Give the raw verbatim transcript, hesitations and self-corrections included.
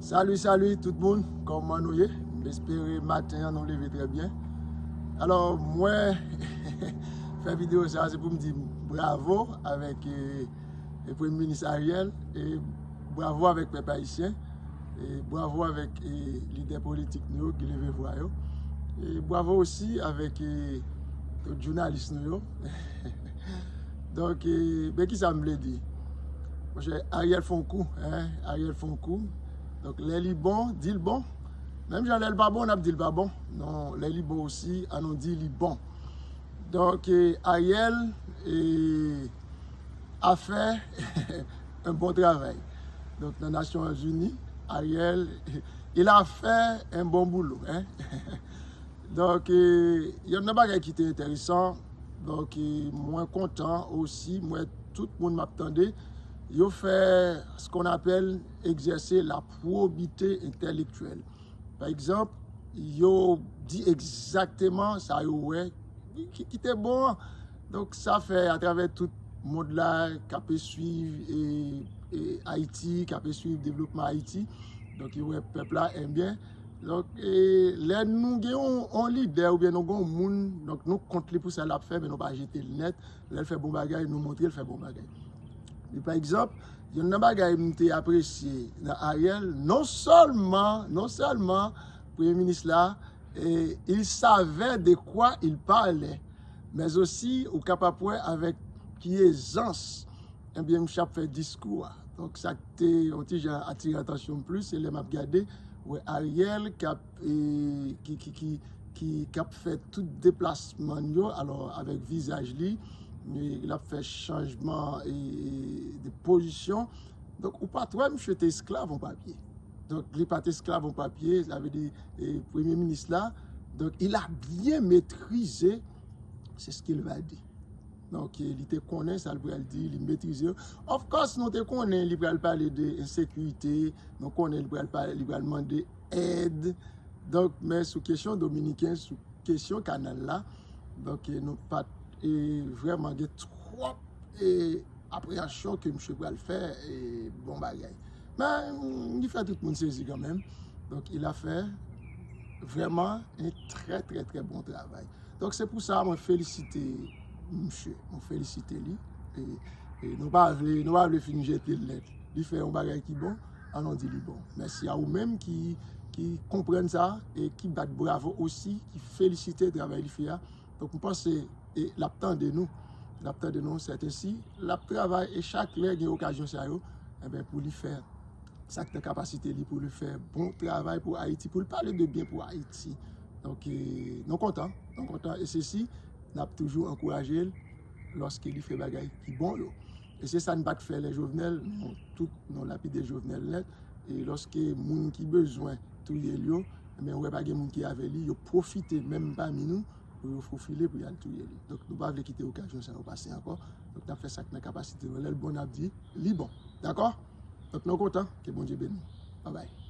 Salut, salut tout moun, kòman nou ye? M espere maten an nou leve trè byen. Alò, mwen fè videyo sa, se pou m di bravo avèk eh, eh, Premye Minis Ariel, e bravo avèk pèp ayisyen, e bravo avèk eh, lidè politik nou yo ki leve vwa yo, e bravo osi avèk eh, tout jounalis nou yo. Donk, eh, ben kisa m vle di? Monchè, Ariel fè yon kou, hein? Ariel fè yon kou. Donk, lè li bon, di l bon. Menm jan lè l pa bon, n ap di l pa bon. Non, lè li bon osi, ann nou di li bon. Donk, eh, Ariel eh, a fè un bon travay. Donk, nan Nasyonzini, Ariel, il a fait un bon boulot, hein? Donk, eh, yonn nan bagay ki te enteresan, donk, eh, mwen kontan osi, mwen tout moun m ap tande, yo fè ce qu'on appelle exercer la probité intellectuelle. Pa egzanp, yo di egzakteman sa yo wè ki, ki te bon an. Donk, sa fè atravè tout mond la k ap swiv e, e Ayiti, k ap swiv devlopman Ayiti. Donk, yo wè pèp la, ebyen. Donk, e, lè nou gen yon, yon lidè oubyen nou gen yon moun, donk nou kont li pou sa l ap fè, men nou pa jete l nèt. Lè l fè bon bagay, nou montre l fè bon bagay. E pa egzanp, yonn nan bagay m te apresye nan Ariel, non sèlman, non sèlman Premye Minis la, eh, il savait de quoi il parlait, men osi ou kapab wè avèk ki ezans, ebyen, misye ap fè diskou a. Donk, sa k te yon ti jan atire atansyon m plis, se lè m ap gade, wè Ariel k ap, eh, ki, ki, ki, ki, k ap fè tout deplasman yo, alò, avèk vizaj li, e, l ap fè chanjman, e, de pozisyon. Donk, ou pa t wè misye te esklav yon papye. Donk, li pa t esklav yon papye, sa vle di, e, Premye Minis la. Donk, il a bien maîtrisé, c'est ce qu'il va dire. Donk, e, li te konnen sa l pral di, li metrize yo. Of course, nou te konnen li pral pale de ensekirite, nou konnen li pral pale, li pral mande èd. Donk, men sou kesyon dominiken, sou kesyon kanal la, donk, e, nou pa t, e, vrèman gen twòp, e, apreyansyon ke misye pral fè, e, bon bagay. Men, li fè tout moun sezi kanmenm. Donk, il a fait vraiment un très, très, très bon travail. Donk, se pou sa mwen felisite misye, mwen felisite li. E, e nou pa vle, nou pa vle fin jete l nèt. Li fè yon bagay ki bon, ann nou di li bon. Mèsi a ou menm ki, ki konprann sa e ki bat bravo osi, ki felisite travay li fè a. Donk, m panse, e, l ap tande nou. L ap tande nou, sètensi, l ap travay e chak lè gen okazyon sa yo, enben, pou li fè sa k nan kapasite li pou li fè bon travay pou Ayiti, pou li pale de byen pou Ayiti. Donk, e, nou kontan, nou kontan. E se si, n ap toujou ankouraje l lòske li fè bagay ki bon yo. E se sa n pa t fè lè Jovenel, nou tout, nou lapide Jovenel nèt. E lòske moun ki bezwen touye l yo, men wè pa gen moun ki avè li, yo pwofite menm pami nou pou yo fofile pou y al touye li. Donk, nou pa vle kite okazyon sa yo pase ankò. Donk, n ap fè sa k nan kapasite nou. Lè l bon, n ap di, li bon. Dakò? Donk, nou kontan. Ke Bondye beni nou. Babay.